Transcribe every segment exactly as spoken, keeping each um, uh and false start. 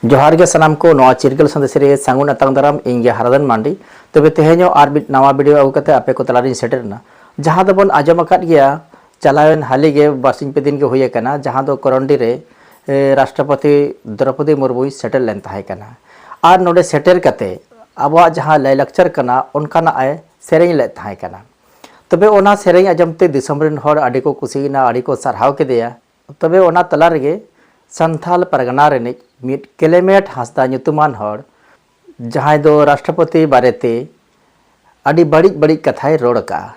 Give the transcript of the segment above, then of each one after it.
ᱡᱚᱦᱟᱨ ᱜᱮ ᱥᱟᱱᱟᱢ ᱠᱚ, ᱱᱚᱣᱟ ᱪᱤᱨᱜᱟᱹᱞ ᱥᱟᱸᱫᱮᱥ ᱨᱮ ᱥᱟᱹᱜᱩᱱ ᱟᱛᱟᱝ ᱫᱟᱨᱟᱢ᱾ ᱤᱧ ᱜᱮ ᱦᱟᱨᱟᱫᱟᱱ ᱢᱟᱱᱰᱤ᱾ ᱛᱚᱵᱮ ᱛᱮᱦᱮᱧ ᱦᱚᱸ ᱟᱨ ᱢᱤᱫ ᱱᱟᱣᱟ ᱵᱷᱤᱰᱤᱭᱳ ᱟᱹᱜᱩ ᱠᱟᱛᱮ ᱟᱯᱮ ᱠᱚ ᱛᱟᱞᱟᱨᱤᱧ ᱥᱮᱴᱮᱨ ᱮᱱᱟ᱾ ᱡᱟᱦᱟᱸ ᱫᱚᱵᱚᱱ ᱟᱸᱡᱚᱢ ᱟᱠᱟᱫ ᱜᱮᱭᱟ, ᱪᱟᱞᱟᱣᱮᱱ ᱦᱟᱹᱞᱤ ᱜᱮ ᱵᱟᱨᱥᱤᱧ ᱯᱮ ᱫᱤᱱ ᱜᱮ ᱦᱩᱭ ᱟᱠᱟᱱᱟ, ᱡᱟᱦᱟᱸ ᱫᱚ ᱠᱚᱨᱚᱱᱰᱤ ᱨᱮ, ᱮ, ᱨᱟᱥᱴᱨᱚᱯᱚᱛᱤ ᱫᱨᱚᱯᱚᱫᱤ ᱢᱩᱨᱢᱩᱭ ᱥᱮᱴᱮᱨ ᱞᱮᱱ ᱛᱟᱦᱮᱸ ᱠᱟᱱᱟ᱾ ᱟᱨ ᱱᱚᱰᱮ ᱥᱮᱴᱮᱨ ᱠᱟᱛᱮ ᱟᱵᱚᱣᱟᱜ ᱡᱟᱦᱟᱸ ᱞᱟᱭᱼᱞᱟᱠᱪᱟᱨ ᱠᱟᱱᱟ, ᱚᱱᱠᱟᱱᱟᱜ ᱮ ᱥᱮᱨᱮᱧ ᱞᱮᱫ ᱛᱟᱦᱮᱸ ᱠᱟᱱᱟ᱾ ᱛᱚᱵᱮ ᱚᱱᱟ ᱥᱮᱨᱮᱧ ᱟᱸᱡᱚᱢ ᱛᱮ ᱫᱤᱥᱚᱢ ᱨᱮᱱ ᱦᱚᱲ ᱟᱹᱰᱤ ᱠᱚ ᱠᱩᱥᱤᱭᱮᱱᱟ, ᱟᱹᱰᱤ ᱠᱚ ᱥᱟᱨᱦᱟᱣ ᱠᱮᱫᱮᱭᱟ᱾ ᱛᱚᱵᱮ ᱚᱱᱟ ᱛᱟᱞᱟ ᱨᱮᱜᱮ ᱥᱟᱱᱛᱷᱟᱞ ᱯᱟᱨᱜᱟᱱᱟ ᱨᱤᱱᱤᱡ ᱢᱤᱫ ᱠᱞᱮᱢᱮᱱᱴ ᱦᱟᱸᱥᱫᱟ ᱧᱩᱛᱩᱢᱟᱱ ᱦᱚᱲ, ᱡᱟᱦᱟᱸᱭ ᱫᱚ ᱨᱟᱥᱴᱨᱚᱯᱚᱛᱤ ᱵᱟᱨᱮᱛᱮ ᱟᱹᱰᱤ ᱵᱟᱹᱲᱤᱡ ᱵᱟᱹᱲᱤᱡ ᱠᱟᱛᱷᱟᱭ ᱨᱚᱲ ᱟᱠᱟᱜᱼᱟ᱾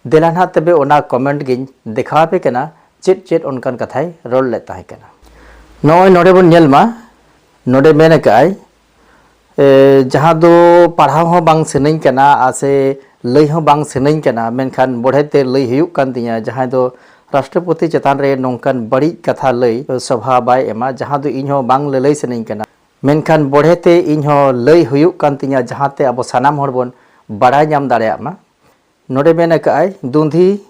ᱫᱮᱞᱟ ᱱᱟᱦᱟᱜ ᱛᱚᱵᱮ ᱚᱱᱟ ᱠᱚᱢᱮᱱᱴ ᱜᱤᱧ ᱫᱮᱠᱷᱟᱣ ᱟᱯᱮ ᱠᱟᱱᱟ, ᱪᱮᱫ ᱪᱮᱫ ᱚᱱᱠᱟᱱ ᱠᱟᱛᱷᱟᱭ ᱨᱚᱲ ᱞᱮᱫ ᱛᱟᱦᱮᱸ ᱠᱟᱱᱟ᱾ ᱱᱚᱜᱼᱚᱭ ᱱᱚᱰᱮ ᱵᱚᱱ ᱧᱮᱞ ᱢᱟ, ᱱᱚᱰᱮ ᱢᱮᱱ ᱟᱠᱟᱜᱼᱟᱭ, ᱮ, ᱡᱟᱦᱟᱸ ᱫᱚ ᱯᱟᱲᱦᱟᱣ ᱦᱚᱸ ᱵᱟᱝ ᱥᱟᱱᱟᱧ ᱠᱟᱱᱟ ᱟᱨ ᱥᱮ ᱞᱟᱹᱭ ᱦᱚᱸ ᱵᱟᱝ ᱥᱟᱱᱟᱧ ᱠᱟᱱᱟ, ᱢᱮᱱᱠᱷᱟᱱ ᱵᱚᱲᱦᱮ ᱛᱮ ᱞᱟᱹᱭ ᱦᱩᱭᱩᱜ ᱠᱟᱱ ᱛᱤᱧᱟ, ᱡᱟᱦᱟᱸᱭ ᱫᱚ ᱨᱟᱥᱴᱨᱚᱯᱚᱛᱤ ᱪᱮᱛᱟᱱ ᱨᱮ ᱱᱚᱝᱠᱟᱱ ᱵᱟᱹᱲᱤᱡ ᱠᱟᱛᱷᱟ ᱞᱟᱹᱭ ᱥᱚᱵᱷᱟ ᱵᱟᱭ ᱮᱢᱟ, ᱡᱟᱦᱟᱸ ᱫᱚ ᱤᱧ ᱦᱚᱸ ᱵᱟᱝ ᱞᱟᱹᱞᱟᱹᱭ ᱥᱟᱱᱟᱧ ᱠᱟᱱᱟ, ᱢᱮᱱᱠᱷᱟᱱ ᱵᱚᱲᱦᱮ ᱛᱮ ᱤᱧ ᱦᱚᱸ ᱞᱟᱹᱭ ᱦᱩᱭᱩᱜ ᱠᱟᱱ ᱛᱤᱧᱟ, ᱡᱟᱦᱟᱸᱛᱮ ᱟᱵᱚ ᱥᱟᱱᱟᱢ ᱦᱚᱲ ᱵᱚᱱ ᱵᱟᱲᱟᱭ ᱧᱟᱢ ᱫᱟᱲᱮᱭᱟᱜ ᱢᱟ᱾ ᱱᱚᱰᱮ ᱢᱮᱱ ᱟᱠᱟᱜᱼᱟᱭ, ᱫᱩᱸᱫᱷᱤ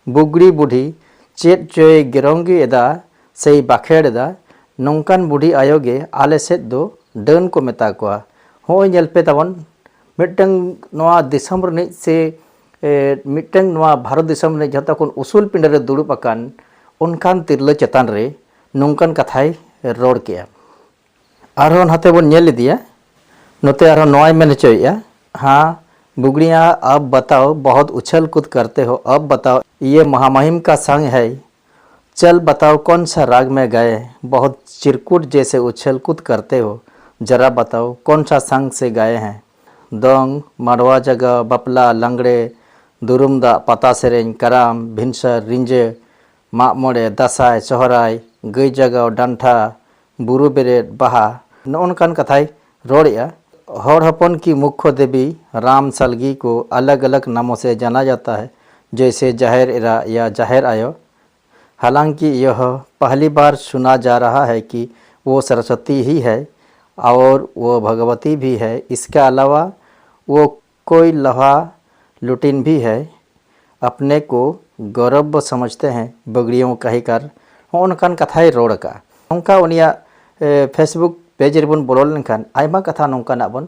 ᱵᱩᱜᱽᱲᱤ ᱵᱩᱰᱷᱤ ᱪᱮᱫ ᱪᱚᱭ ᱜᱮᱨᱚᱝᱜᱤ ᱮᱫᱟ ᱥᱮᱭ ᱵᱟᱠᱷᱮᱲ ᱮᱫᱟ, ᱱᱚᱝᱠᱟᱱ ᱵᱩᱰᱷᱤ ᱟᱭᱳ ᱜᱮ ᱟᱞᱮ ᱥᱮᱫ ᱫᱚ ᱰᱟᱹᱱ ᱠᱚ ᱢᱮᱛᱟ ᱠᱚᱣᱟ᱾ ᱦᱚᱸᱜᱼᱚᱭ ᱧᱮᱞ ᱯᱮ ᱛᱟᱵᱚᱱ, ᱢᱤᱫᱴᱟᱝ ᱱᱚᱣᱟ ᱫᱤᱥᱚᱢ ᱨᱤᱱᱤᱡ ᱥᱮ, ᱮ, ᱢᱤᱫᱴᱟᱝ ᱱᱚᱣᱟ ᱵᱷᱟᱨᱚᱛ ᱫᱤᱥᱚᱢ ᱨᱤᱱᱤᱡ ᱡᱷᱚᱛᱚ ᱠᱷᱚᱱ ᱩᱥᱩᱞ ᱯᱤᱸᱰᱟᱹ ᱨᱮ ᱫᱩᱲᱩᱵ ᱟᱠᱟᱱ ᱚᱱᱠᱟᱱ ᱛᱤᱨᱞᱟᱹ ᱪᱮᱛᱟᱱ ᱨᱮ ᱱᱚᱝᱠᱟᱱ ᱠᱟᱛᱷᱟᱭ ᱨᱚᱲ ᱠᱮᱜᱼᱟ᱾ ᱟᱨᱦᱚᱸ ᱱᱟᱛᱮ ᱵᱚᱱ ᱧᱮᱞ ᱤᱫᱤᱭᱟ, ᱱᱚᱛᱮ ᱟᱨᱦᱚᱸ ᱱᱚᱣᱟᱭ ᱢᱮᱱ ᱦᱚᱪᱚᱭᱮᱫᱼᱟ, हाँ बुगड़िया अब बताओ, बहुत उछल कूद करते हो, अब बताओ ये महामहिम का संग है, चल बताओ कौन सा राग में गाए, बहुत चिरकुट जैसे उछल कूद करते हो, जरा बताओ कौन सा संग से गाए हैं, ᱫᱚᱝ, ᱢᱟᱰᱣᱟ ᱡᱟᱜᱟᱣ, ᱵᱟᱯᱞᱟ, ᱞᱟᱜᱽᱲᱮ, ᱫᱩᱨᱩᱢ ᱫᱟᱜ, ᱯᱟᱛᱟ ᱥᱮᱨᱮᱧ, ᱠᱟᱨᱟᱢ, ᱵᱷᱤᱱᱥᱟᱨ, ᱨᱤᱸᱡᱟᱹ, ᱢᱟᱜ ᱢᱚᱬᱮ, ᱫᱟᱸᱥᱟᱭ, ᱥᱚᱦᱨᱟᱭ, ᱜᱟᱹᱭ ᱡᱟᱜᱟᱣ, ᱰᱟᱱᱴᱷᱟ, ᱵᱩᱨᱩ ᱵᱮᱨᱮᱫ, ᱵᱟᱦᱟ, ᱱᱚᱜᱼᱚ ᱱᱚᱝᱠᱟᱱ ᱠᱟᱛᱷᱟᱭ ᱨᱚᱲᱮᱜᱼᱟ᱾ ᱦᱚᱲ ᱦᱚᱯᱚᱱ ᱠᱤ ᱢᱩᱠᱠᱷᱚ ᱫᱮᱵᱤ ᱨᱟᱢ ᱥᱟᱞᱜᱤ ᱠᱚ ᱟᱞᱟᱜᱽ ᱟᱞᱟᱜᱽ ᱱᱟᱢᱚ ᱥᱮ ᱡᱟᱱᱟ ᱡᱟᱛᱟ ᱦᱟᱭ, ᱡᱮᱭᱥᱮ ᱡᱟᱦᱮᱨ ᱮᱨᱟ ᱭᱟ ᱡᱟᱦᱮᱨ ᱟᱭᱳ, हालांकि यह पहली बार सुना जा रहा है कि वो सरस्वती ही है और वो भगवती भी है। इसके अलावा वो कोई लोहा लुटिन भी है। अपने को गौरव समझते हैं बगड़ियों का ही कर। ᱦᱚᱸᱜᱼᱚ ᱱᱚᱝᱠᱟᱱ ᱠᱟᱛᱷᱟᱭ ᱨᱚᱲ ᱟᱠᱟᱫᱼᱟ᱾ ᱱᱚᱝᱠᱟ ᱩᱱᱤᱭᱟᱜ, ᱮ, Facebook ᱯᱮᱡᱽ ᱨᱮᱵᱚᱱ ᱵᱚᱞᱚ ᱞᱮᱱᱠᱷᱟᱱ ᱟᱭᱢᱟ ᱠᱟᱛᱷᱟ ᱱᱚᱝᱠᱟᱱᱟᱜ ᱵᱚᱱ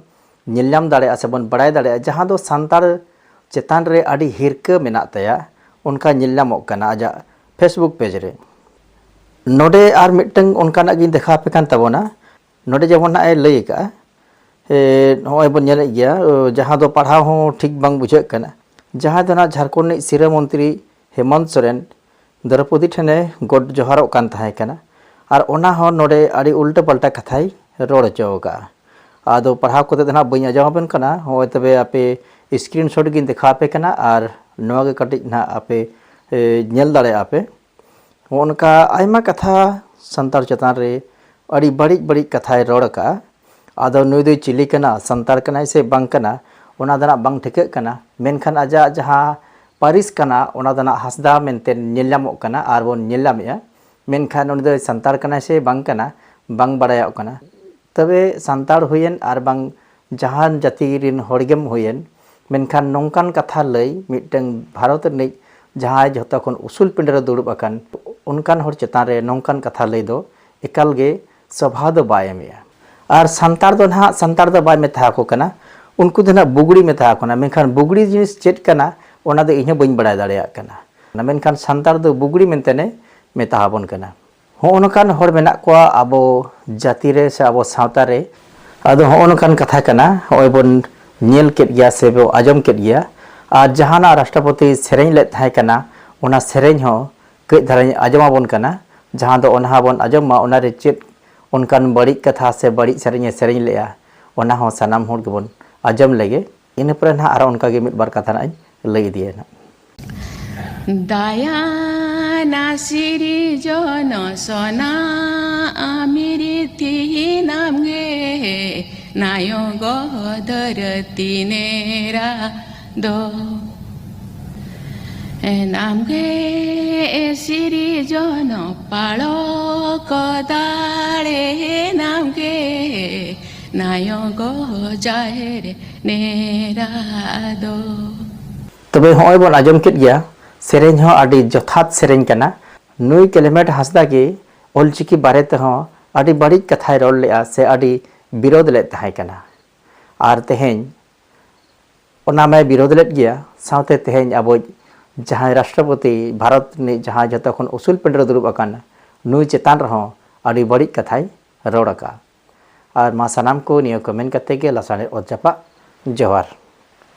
ᱧᱮᱞ ᱧᱟᱢ ᱫᱟᱲᱮᱭᱟᱜᱼᱟ ᱥᱮ ᱵᱚᱱ ᱵᱟᱲᱟᱭ ᱫᱟᱲᱮᱭᱟᱜᱼᱟ, ᱡᱟᱦᱟᱸ ᱫᱚ ᱥᱟᱱᱛᱟᱲ ᱪᱮᱛᱟᱱ ᱨᱮ ᱟᱹᱰᱤ ᱦᱤᱨᱠᱟᱹ ᱢᱮᱱᱟᱜ ᱛᱟᱭᱟ, ᱚᱱᱠᱟ ᱧᱮᱞ ᱧᱟᱢᱚᱜ ᱠᱟᱱᱟ ᱟᱡᱟᱜ ᱯᱷᱮᱥᱵᱩᱠ ᱯᱮᱡᱽ ᱨᱮ᱾ ᱱᱚᱰᱮ ᱟᱨ ᱢᱤᱫᱴᱟᱝ ᱚᱱᱠᱟᱱᱟᱜ ᱜᱤᱧ ᱫᱮᱠᱷᱟᱣ ᱟᱯᱮ ᱠᱟᱱ ᱛᱟᱵᱚᱱᱟ᱾ ᱱᱚᱰᱮ ᱡᱮᱢᱚᱱ ᱱᱟᱜ ᱮ ᱞᱟᱹᱭ ᱟᱠᱟᱫᱼᱟ, ᱮ, ᱱᱚᱜᱼᱚᱭ ᱵᱚᱱ ᱧᱮᱞᱮᱫ ᱜᱮᱭᱟ, ᱚ, ᱡᱟᱦᱟᱸ ᱫᱚ ᱯᱟᱲᱦᱟᱣ ᱦᱚᱸ ᱴᱷᱤᱠ ᱵᱟᱝ ᱵᱩᱡᱷᱟᱹᱜ ᱠᱟᱱᱟ᱾ ᱡᱟᱦᱟᱸᱭ ᱫᱚ ᱱᱟᱜ ᱡᱷᱟᱲᱠᱷᱚᱸᱰ ᱨᱤᱱᱤᱡ ᱥᱤᱨᱟᱹ ᱢᱚᱱᱛᱨᱤ ᱦᱮᱢᱚᱱᱛ ᱥᱚᱨᱮᱱ ᱫᱨᱚᱯᱚᱫᱤ ᱴᱷᱮᱱᱮ ᱜᱚᱰ ᱡᱚᱦᱟᱨᱚᱜ ᱠᱟᱱ ᱛᱟᱦᱮᱸ ᱠᱟᱱᱟ, ᱟᱨ ᱚᱱᱟ ᱦᱚᱸ ᱱᱚᱰᱮ ᱟᱹᱰᱤ ᱩᱞᱴᱟᱹ ᱯᱟᱞᱴᱟ ᱠᱟᱛᱷᱟᱭ ᱨᱚᱲ ᱦᱚᱪᱚ ᱟᱠᱟᱫᱼᱟ᱾ ᱟᱫᱚ ᱯᱟᱲᱦᱟᱣ ᱠᱟᱛᱮ ᱫᱚ ᱱᱟᱜ ᱵᱟᱹᱧ ᱟᱸᱡᱚᱢ ᱟᱵᱮᱱ ᱠᱟᱱᱟ, ᱱᱚᱜᱼᱚᱭ ᱛᱚᱵᱮ ᱟᱯᱮ ᱥᱠᱨᱤᱱ ᱥᱚᱴ ᱜᱤᱧ ᱫᱮᱠᱷᱟᱣ ᱟᱯᱮ ᱠᱟᱱᱟ, ᱟᱨ ᱱᱚᱣᱟ ᱜᱮ ᱠᱟᱹᱴᱤᱡ ᱱᱟᱜ ᱟᱯᱮ, ᱮ, ᱧᱮᱞ ᱫᱟᱲᱮᱭᱟᱜᱼᱟ ᱯᱮ᱾ ᱱᱚᱜᱼᱚ ᱱᱚᱝᱠᱟ ᱟᱭᱢᱟ ᱠᱟᱛᱷᱟ ᱥᱟᱱᱛᱟᱲ ᱪᱮᱛᱟᱱ ᱨᱮ ᱟᱹᱰᱤ ᱵᱟᱹᱲᱤᱡ ᱵᱟᱹᱲᱤᱡ ᱠᱟᱛᱷᱟᱭ ᱨᱚᱲ ᱟᱠᱟᱫᱼᱟ᱾ ᱟᱫᱚ ᱱᱩᱭ ᱫᱚᱭ ᱪᱤᱞᱤ ᱠᱟᱱᱟ, ᱥᱟᱱᱛᱟᱲ ᱠᱟᱱᱟᱭ ᱥᱮ ᱵᱟᱝ ᱠᱟᱱᱟ, ᱚᱱᱟ ᱫᱚ ᱱᱟᱜ ᱵᱟᱝ ᱴᱷᱤᱠᱟᱹᱜ ᱠᱟᱱᱟ᱾ ᱢᱮᱱᱠᱷᱟᱱ ᱟᱡᱟᱜ ᱡᱟᱦᱟᱸ ᱯᱟᱹᱨᱤᱥ ᱠᱟᱱᱟ, ᱚᱱᱟ ᱫᱚ ᱱᱟᱜ ᱦᱟᱸᱥᱫᱟ ᱢᱮᱱᱛᱮ ᱧᱮᱞ ᱧᱟᱢᱚᱜ ᱠᱟᱱᱟ ᱟᱨ ᱵᱚᱱ ᱧᱮᱞ ᱧᱟᱢᱮᱜᱼᱟ᱾ ᱢᱮᱱᱠᱷᱟᱱ ᱩᱱᱤ ᱫᱚ ᱥᱟᱱᱛᱟᱲ ᱠᱟᱱᱟᱭ ᱥᱮ ᱵᱟᱝ ᱠᱟᱱᱟ, ᱵᱟᱝ ᱵᱟᱲᱟᱭᱚᱜ ᱠᱟᱱᱟ᱾ ᱛᱚᱵᱮ ᱥᱟᱱᱛᱟᱲ ᱦᱩᱭᱮᱱ ᱟᱨ ᱵᱟᱝ ᱡᱟᱦᱟᱱ ᱡᱟᱹᱛᱤ ᱨᱮᱱ ᱦᱚᱲ ᱜᱮᱢ ᱦᱩᱭᱮᱱ, ᱢᱮᱱᱠᱷᱟᱱ ᱱᱚᱝᱠᱟᱱ ᱠᱟᱛᱷᱟ ᱞᱟᱹᱭ ᱢᱤᱫᱴᱟᱝ ᱵᱷᱟᱨᱚᱛ ᱨᱤᱱᱤᱡ ᱡᱟᱦᱟᱸᱭ ᱡᱷᱚᱛᱚ ᱠᱷᱚᱱ ᱩᱥᱩᱞ ᱯᱤᱸᱰᱟᱹ ᱨᱮ ᱫᱩᱲᱩᱵ ᱟᱠᱟᱱ ᱚᱱᱠᱟᱱ ᱦᱚᱲ ᱪᱮᱛᱟᱱ ᱨᱮ ᱱᱚᱝᱠᱟᱱ ᱠᱟᱛᱷᱟ ᱞᱟᱹᱭ ᱫᱚ ᱮᱠᱟᱞ ᱜᱮ ᱥᱚᱵᱷᱟ ᱫᱚ ᱵᱟᱭ ᱮᱢᱮᱜᱼᱟ᱾ ᱟᱨ ᱥᱟᱱᱛᱟᱲ ᱫᱚ ᱱᱟᱦᱟᱜ ᱥᱟᱱᱛᱟᱲ ᱫᱚ ᱵᱟᱭ ᱢᱮᱛᱟ ᱟᱠᱚ ᱠᱟᱱᱟ, ᱩᱱᱠᱩ ᱫᱚ ᱱᱟᱦᱟᱜ ᱵᱩᱜᱲᱤ ᱢᱮᱛᱟ ᱟᱠᱚ ᱠᱟᱱᱟ᱾ ᱢᱮᱱᱠᱷᱟᱱ ᱵᱩᱜᱲᱤ ᱡᱤᱱᱤᱥ ᱪᱮᱫ ᱠᱟᱱᱟ, ᱚᱱᱟ ᱫᱚ ᱤᱧ ᱦᱚᱸ ᱵᱟᱹᱧ ᱵᱟᱲᱟᱭ ᱫᱟᱲᱮᱭᱟᱜ ᱠᱟᱱᱟ᱾ ᱢᱮᱱᱠᱷᱟᱱ ᱥᱟᱱᱛᱟᱲ ᱫᱚ ᱵᱩᱜᱲᱤ ᱢᱮᱱᱛᱮ ᱱᱮ ᱢᱮᱛᱟ ᱟᱵᱚᱱ ᱠᱟᱱᱟ᱾ ᱦᱚᱸᱜᱼᱚ ᱱᱚᱝᱠᱟᱱ ᱦᱚᱲ ᱢᱮᱱᱟᱜ ᱠᱚᱣᱟ ᱟᱵᱚ ᱡᱟᱹᱛᱤ ᱨᱮ ᱥᱮ ᱟᱵᱚ ᱥᱟᱶᱛᱟ ᱨᱮ᱾ ᱟᱫᱚ ᱦᱚᱸᱜᱼᱚ ᱱᱚᱝᱠᱟᱱ ᱠᱟᱛᱷᱟ ᱠᱟᱱᱟ, ᱦᱚᱸᱜᱼᱚᱭ ᱵᱚᱱ ᱧᱮᱞ ᱠᱮᱫ ᱜᱮᱭᱟ ᱥᱮ ᱵᱚ ᱟᱸᱡᱚᱢ ᱠᱮᱫ ᱜᱮᱭᱟ᱾ ᱟᱨ ᱡᱟᱦᱟᱱᱟᱜ ᱨᱟᱥᱴᱨᱚᱯᱚᱛᱤ ᱥᱮᱨᱮᱧ ᱞᱮᱫ ᱛᱟᱦᱮᱸ ᱠᱟᱱᱟ, ᱚᱱᱟ ᱥᱮᱨᱮᱧ ᱦᱚᱸ ᱠᱟᱹᱡ ᱫᱷᱟᱨᱟᱧ ᱟᱸᱡᱚᱢ ᱟᱵᱚᱱ ᱠᱟᱱᱟ, ᱡᱟᱦᱟᱸ ᱫᱚ ᱚᱱᱟ ᱵᱚᱱ ᱟᱸᱡᱚᱢ ᱢᱟ, ᱚᱱᱟᱨᱮ ᱪᱮᱫ ᱚᱱᱠᱟᱱ ᱵᱟᱹᱲᱤᱡ ᱠᱟᱛᱷᱟ ᱥᱮ ᱵᱟᱹᱲᱤᱡ ᱥᱮᱨᱮᱧ ᱮ ᱥᱮᱨᱮᱧ ᱞᱮᱜᱼᱟ, ᱚᱱᱟ ᱦᱚᱸ ᱥᱟᱱᱟᱢ ᱦᱚᱲ ᱜᱮᱵᱚᱱ ᱟᱸᱡᱚᱢ ᱞᱮᱜᱮ᱾ ᱤᱱᱟᱹ ᱯᱚᱨᱮ ᱱᱟᱦᱟᱜ ᱟᱨᱚ ᱚᱱᱠᱟᱜᱮ ᱢᱤᱫ ᱵᱟᱨ ᱠᱟᱛᱷᱟ ᱱᱟᱜ ᱤᱧ ᱞᱟᱹᱭ ᱤᱫᱤᱭᱟ ᱱᱟᱜ᱾ ᱫᱟᱭᱟᱱᱟ ᱥᱤᱨᱤᱡᱚᱱ ᱥᱚᱱᱟ ᱟᱢᱤᱨᱤ ᱛᱤᱦᱤᱱᱟᱢ ᱜᱮ ᱱᱟᱭᱚᱜ ᱫᱷᱟᱹᱨᱛᱤ ᱱᱮᱨᱟ ᱫᱚ᱾ ᱮᱱᱟᱢ ᱜᱮ ᱥᱤᱨᱤᱡᱚᱱ ᱯᱟᱲᱚᱠ ᱫᱟᱲᱮ ᱮᱱᱟᱢ ᱜᱮ ᱱᱟᱭᱚᱜ ᱡᱟᱦᱮᱨ ᱱᱮᱨᱟ ᱫᱚ᱾ ᱛᱚᱵᱮ ᱦᱚᱸᱜᱼᱚᱭ ᱵᱚᱱ ᱟᱸᱡᱚᱢ ᱠᱮᱫ ᱜᱮᱭᱟ, ᱥᱮᱨᱮᱧ ᱦᱚᱸ ᱟᱹᱰᱤ ᱡᱚᱛᱷᱟᱛ ᱥᱮᱨᱮᱧ ᱠᱟᱱᱟ᱾ ᱱᱩᱭ ᱠᱞᱮᱢᱮᱱᱴ ᱦᱟᱸᱥᱫᱟ ᱜᱮ ᱚᱞᱪᱤᱠᱤ ᱵᱟᱨᱮ ᱛᱮᱦᱚᱸ ᱟᱹᱰᱤ ᱵᱟᱹᱲᱤᱡ ᱠᱟᱛᱷᱟᱭ ᱨᱚᱲ ᱞᱮᱫᱼᱟ ᱥᱮ ᱟᱹᱰᱤ ᱵᱤᱨᱳᱫ ᱞᱮᱫ ᱛᱟᱦᱮᱸ ᱠᱟᱱᱟ᱾ ᱟᱨ ᱛᱮᱦᱮᱧ ᱚᱱᱟ ᱢᱟᱭ ᱵᱤᱨᱳᱫ ᱞᱮᱫ ᱜᱮᱭᱟ, ᱥᱟᱶᱛᱮ ᱛᱮᱦᱮᱧ ᱟᱵᱚᱭᱤᱡ ᱡᱟᱦᱟᱸᱭ ᱨᱟᱥᱴᱨᱚᱯᱚᱛᱤ, ᱵᱷᱟᱨᱚᱛ ᱨᱤᱱᱤᱡ ᱡᱟᱦᱟᱸᱭ ᱡᱷᱚᱛᱚ ᱠᱷᱚᱱ ᱩᱥᱩᱞ ᱯᱤᱸᱰᱟᱹ ᱨᱮ ᱫᱩᱲᱩᱵ ᱟᱠᱟᱱ, ᱱᱩᱭ ᱪᱮᱛᱟᱱ ᱨᱮᱦᱚᱸ ᱟᱹᱰᱤ ᱵᱟᱹᱲᱤᱡ ᱠᱟᱛᱷᱟᱭ ᱨᱚᱲ ᱟᱠᱟᱫᱼᱟ᱾ ᱟᱨ ᱢᱟ ᱥᱟᱱᱟᱢ ᱠᱚ ᱱᱤᱭᱟᱹ ᱠᱚ ᱢᱮᱱ ᱠᱟᱛᱮ ᱜᱮ ᱞᱟᱥᱟᱲᱦᱮᱫ ᱚᱛ ᱡᱟᱯᱟᱜ᱾ ᱡᱚᱦᱟᱨ᱾